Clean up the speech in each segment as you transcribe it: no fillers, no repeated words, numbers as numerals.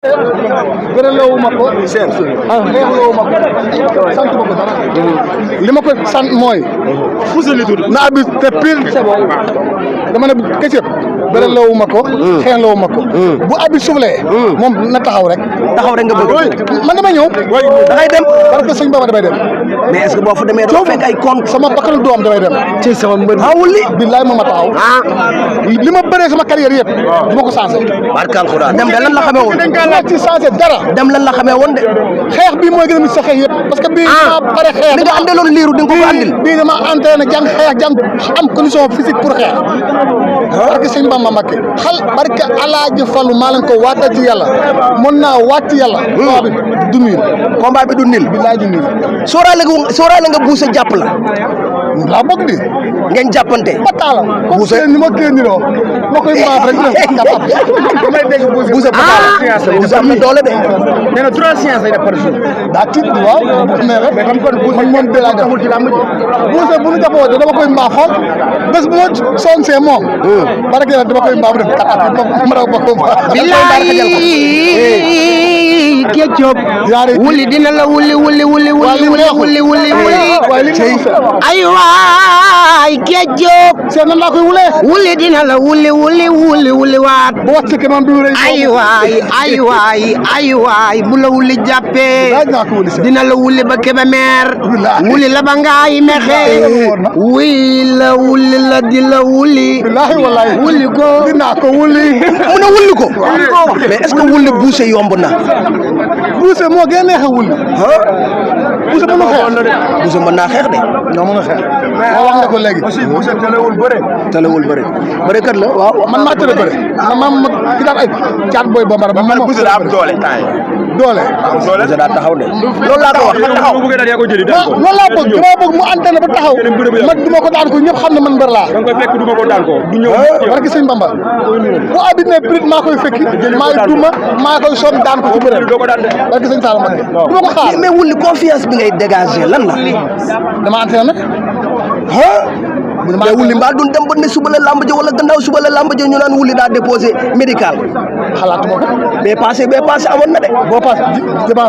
gërëlewu ma ko neexlewu ma ko sant ma ko dara li ma ko sant mooy na abi te pile c'est bon dama ne Ketchup gërëlewu ma ko xeexlewu ma ko bu abi suuflee moom na taxaw rek nga bëgg man dama ñëw da ngay dem parce que sëñ Bamba damay dem mais est-ce que boo fa demee doo fekk ay compte sama bakkanu doom damay dem ci sama mbër wulli billaay moom ma taxaw li ma bëree sama carrière yëpp du ma ko changé barkal Xuraan dem de lan la xamee woon ci changé dara dem lan la xamee woon de xeex bii mooy gën a mit sa xeex yëpp parce que bii dama pare xeex li nga andiloon liiru di nga ko andil bii dama entraîné jàng xeex jàng am condition physique pour xeex barke sëñ Bamba Mbakke barke Alaaji Fallu maa leen ko waatal ci yàlla mën naa waat ci yàlla combat bi du niil billaay du niil sóoraale nga buuse jàpp la laa bëgg di ngeen jàppante ba taala buuse ni ma kee niroo ma koy maaf rek damay dégg buuse ba taala buuse am na doole de nee na 3 séances lay def par jour daa tiit waaw mais rek xam kon man moom bi laa deful ci laa mujj buuse bu ñu jàppoo dama koy mbaa xool bés bu ma sonsee moom barke yàlla dama koy mbaa bu def katat ma raw ba ko Ketchup wuli dina la wuli ay waay Ketchup seen nan laa koy wulee wuli dina la wuli waat bu wàcc ke man bi wure ay waay bu la wuli jàppee dina la wuli ba Kébémer wuli la ba ngaay mexe wuli la di la wuli billahi wallahi wuli ko dinaa ko wuli mu ne wuli ko mais est-ce que wuli buuse yomb na buuse moo gën a neex a wuli buuse mën na xeex buuse mën naa xeex de ñoo mën a xeex wax nga ko léegi aussi buuse talewul bëre kat la waaw man maa tëdd bëre ma ki daan ay caat booy bambara ba man buuse daa am doole doole buuse daa taxaw de loolu laa ko wax taxaw loolu laa bëgg dama bëgg mu antenne ba taxaw man duma ko daan ko ñëpp xam ne man mbër laa danga koy fekk duma ko daan ko du ñëw barke sëñ Bamba bu abit ne prit maa koy fekki maay duma maa koy soom daan ko ci bëre barke sëñ Talla ma duma ko xaar mais wuli confiance bi ngay dégager lan la dama antenne mais wuli mbaa duñ dem ba ne suba la lamb ja wala gannaaw suba la lamb ja ñu naan wuli daa déposé médical xalaatuma ko mais passé amoon na de boo passé jaba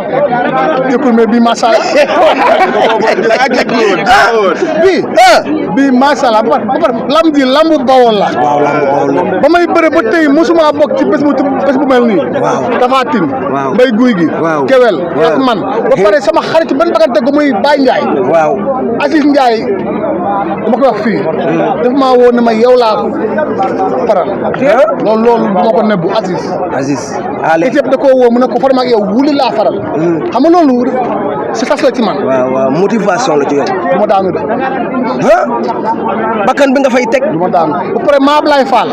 jëkkul mais bii macha allah bii macha allah ba pare lamb ji lambu Bawol la waaw lambu Bawol la ba may bëre ba tey mosuma bokk ci bés bu mel nii Tapha Tine Mbaye Gouye Gui Kewel ak man ba pare sama xarit ban bagante ko muy Baye Ndiaye waaw Aziz Ndiaye dama koy wax fii daf maa woo ne ma yow laa faral loolu du ma ko nebbu Aziz Ketchup da koo woo mu ne ko faral ak yow wuli laa faral xam nga loolu si fas la ci man waaw motivation la ci yow du ma daanu de bakkan bi nga fay teg du ma daanu ba pare maa Ablaye Fall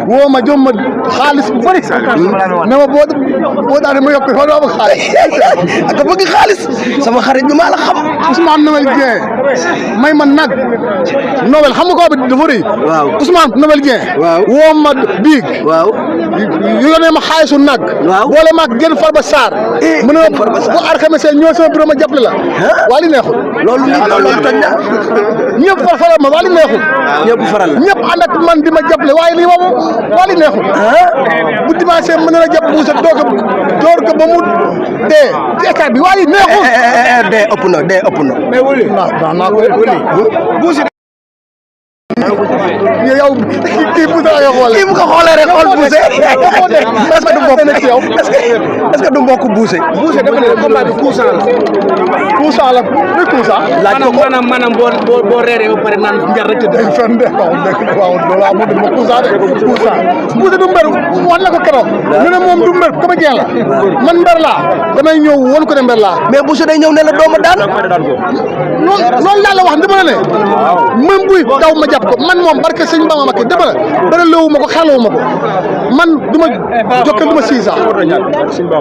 woo ma jom ma xaalis bu bëri ne ma boo daane ma yokk fa doo bëgg xaalis ak bëgg xaalis sama xarit bi maa la xam Ousmane Noël Dieng may ma nag Noël xam nga ko bi dafa rëy waaw Ousmane Noël Dieng woo ma biig waaw yónnee ma xaalisu nag boole maag génn Farba Sarr mu ne bu alxames ñëw sama bureau ma jàppale la waa li neexul loolu toj na ñëpp faral ma waa li neexul ñëpp faral la ñëpp ànd ak man di ma jàppale waaye lii moom waa li neexul bu dimanche mën na la jàpp buuse door ko ba mu dee ci état bi waa li neexul dee ëpp na mais wuli naa ko wuli buuse yow kii buuse la nga xoolee kii bu ko xoolee rek xool buuse est-ce que du mbokk buuse dafa ne combat bi cousa la muy cousa laaj ko maanaam boo reeree ba pare naan njar rek dëgg fen de waaw loolu amul de ma cousa de cousa buuse du mbër wax na ko keroog ñu ne moom du mbër comédien la man mbër laa damay ñëw woon ko ne mbër laa mais buuse day ñëw ne la dooma daan loolu laa la wax dama la ne même buy daw ma jàpp ko man moom barke sëñ Bamba ma dama la bëri lewu ma ko xelwu ma ko man du ma jokkeel du ma 6 ans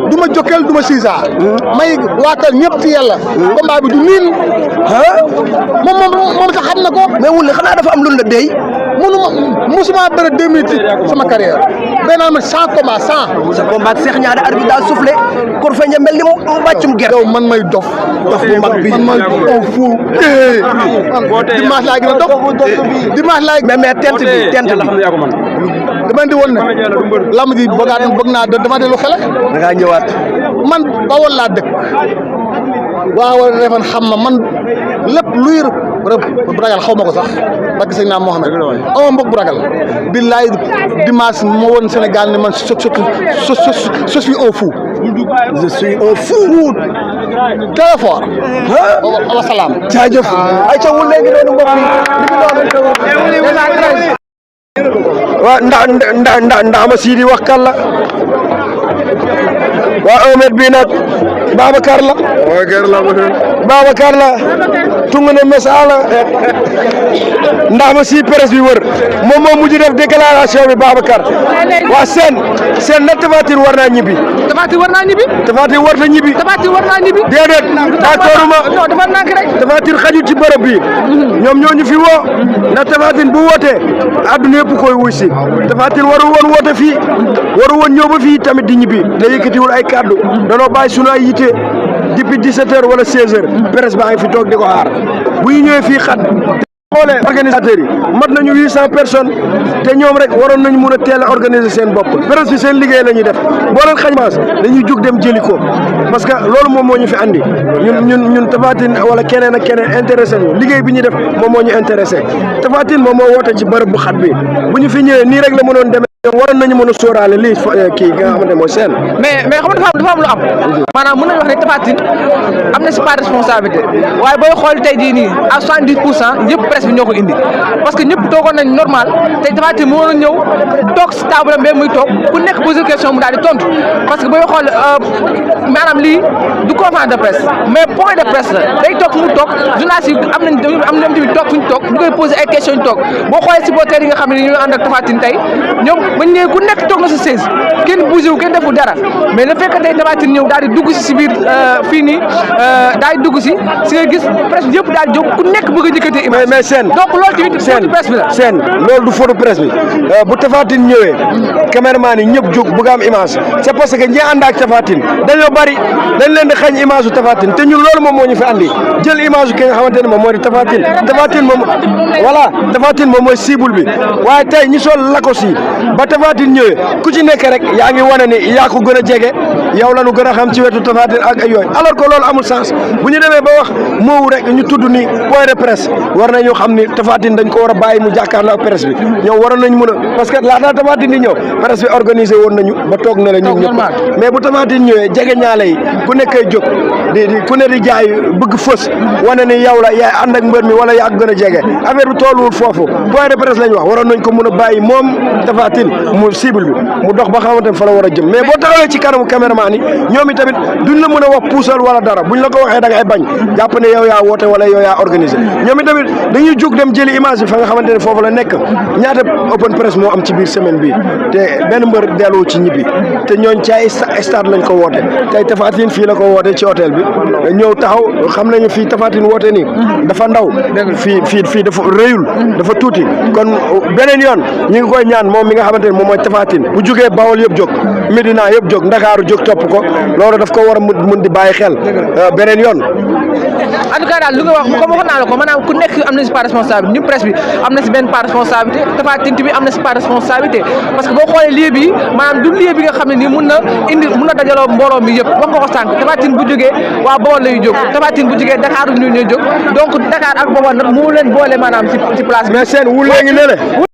du ma jokkeel du ma 6 ans may waatal ñëpp ci yàlla combat bi du niin moom sax xam na ko mais wuli xanaa dafa am lu la dey musuma bëre 2 minutes sama carrière beneen ma 100 combat 100 sa combat Cheikh Niang arbitre daa soufflé kur feñ mel ni mu bàccum gerte yow man may dof bu mag bi man may fu dimanche laa gën a dof dimanche laa mais tent bi dama di woon ne lamb ji bëgg naa dama dellu xele da ngaa ñëwaat man Bawol laa dëkk waaw refan xam ma man lépp luy bu ragal xaw ma ko sax barke sëñ naa Mohamed ama mbokk bu ragal billaay dimanche moo woon Sénégal ne man je suis un fou je suis un fou très fort wa salaam jaajëf ay ca wul léegi noonu mbokk yi waaw ndax ma Sidi wax kan la waa 1 mètre bii nag Babacar la tungu ne message ndax ma si presse bi wër moom moo mujj def déclaration bi Babacar waa seen na Tapha Tine war naa ñibbi Tapha Tine war naa ñibbi déedéet d'accord ma non dafa nank rek Tapha Tine xajul ci bërëb bi ñoom ñoo ñu fi woo ndax Tapha Tine bu wootee adduna yëpp koy wuy si Tapha Tine warul woon woote fii warul woon ñëw ba fii tamit di ñibbi da yëkkatiwul ay kaddu danoo bàyyi sunu ay yite depuis 17 heures wala 16 heures presse baa ngi fi toog di ko xaar bu ñu ñëwee fii xat xoolee organisateurs yi mat nañu 800 personnes te ñoom rek waroon nañu mun a teel a organiser seen bopp presse bi seen liggéey la ñuy def boo leen xañ maas dañuy jug dem jëli ko parce que loolu moom moo ñu fi andi ñun Tapha Tine wala keneen ak keneen intéressé ñu liggéey bi ñuy def moom moo ñu intéressé Tapha Tine moom moo woote ci bërëb bu xat bi bu ñu fi ñëwee nii rek la mënoon demee waroon nañu mën a sóoraale lii kii nga xamante ne mooy seen mais xam nga dafa am lu am maanaam mën nañu wax ne Tapha Tine am na si part responsabilité waaye booy xool tey jii nii à 70% yëpp presse bi ñoo ko indi parce que ñëpp toogoon nañ normal tey Tapha Tine moo ñëw toog si table am muy toog ku nekk posé question mu daal di tontu parce que booy xool maanaam lii du conférence de presse mais point de presse la day toog fu mu toog journaliste yi am nañ tamit toog fu ñu toog ñu koy posé ay questions ñu toog boo xoolee supporters yi nga xam ne ñoo ànd ak Tapha Tine tey ñoom bañ ñëwee ku nekk toog na sa 16 kenn bougé wu kenn deful dara mais le fait que tey Tapha Tine ñëw daal di dugg si biir fii nii daal di dugg si nga gis presse bi yëpp daal di jóg ku nekk bëgg a jëkkatee image mais seen donc loolu tamit photo presse bi la seen loolu du photo presse bi bu Tapha Tine ñëwee caméraman yi ñëpp jóg bëgg am image c'est parce que ñi ànd ak Tapha Tine dañoo bari dañ leen di xañ image u Tapha Tine te ñun loolu moom moo ñu fi andi jël image ki nga xamante ne moom moo di Tapha Tine moom voilà Tapha Tine moom mooy cible bi waaye tey ñi sol lakos yi ba Tapha Tine ñëwee ku ci nekk rek yaa ngi wane ni yaa ko gën a jege yow la ñu gën a xam ci wetu Tapha Tine ak ay yooyu alors que loolu amul sens bu ñu demee ba wax moowu rek ñu tudd ni point de presse war nañu xam ni Tapha Tine dañ ko war a bàyyi mu jàkkaarloo ak presse bi ñoom waroon nañ mën a parce que laata Tapha Tine di ñëw presse bi organisé woon nañu ba toog na la ñun ñëpp mais bu Tapha Tine ñëwee jege ñaale yi ku nekkay jóg di ku ne di jaay bëgg fës wane ni yow la yaay ànd ak mbër mi wala yaa gën a jege affaire bi tolluwul foofu point de presse lañ wax waroon nañ ko mën a bàyyi moom Tapha Tine mu cible bi mu dox ba xamante ne fa la war a jëm mais boo taxawee ci kanamu caméraman yi ñoom i tamit duñ la mën a wax puusal wala dara buñ la ko waxee da ngay bañ jàpp ne yow yaa woote wala yow yaa organisé ñoom i tamit dañuy jóg dem jëli image bi fa nga xamante ne foofu la nekk ñaata open press moo am ci biir semaine bi te benn mbër dellu ci ñibbi te ñooñ ci ay stade lañ ko woote tey Tapha Tine fii la ko woote ci hôtel bi ñëw taxaw xam nañu fii Tapha Tine woote nii dafa ndaw fii dafa rëyul dafa tuuti kon beneen yoon ñi ngi koy ñaan moom mi nga xamante ne moom mooy Tapha Tine bu jógee Bawol yëpp jóg Medina yëpp jóg Ndakaaru jóg topp ko loolu daf ko war a mun di bàyyi xel beneen yoon en tout cas daal lu nga wax comme waxoon naa la ko maanaam ku nekk am na si part responsabilité ñu presse bi am na si benn part responsabilité Tapha Tine tamit am na si part responsabilité parce que boo xoolee lieu bi maanaam du lieu bi nga xam ne nii mun na dajaloo mbooloo mi yëpp wax nga ko sànq Tapha Tine bu jógee waa Bawol lay jóg Tapha Tine bu jógee Dakar ñu ñooy jóg donc Dakar ak Bawol nag mu leen boole maanaam ci place bi. mais seen wul léegi ne le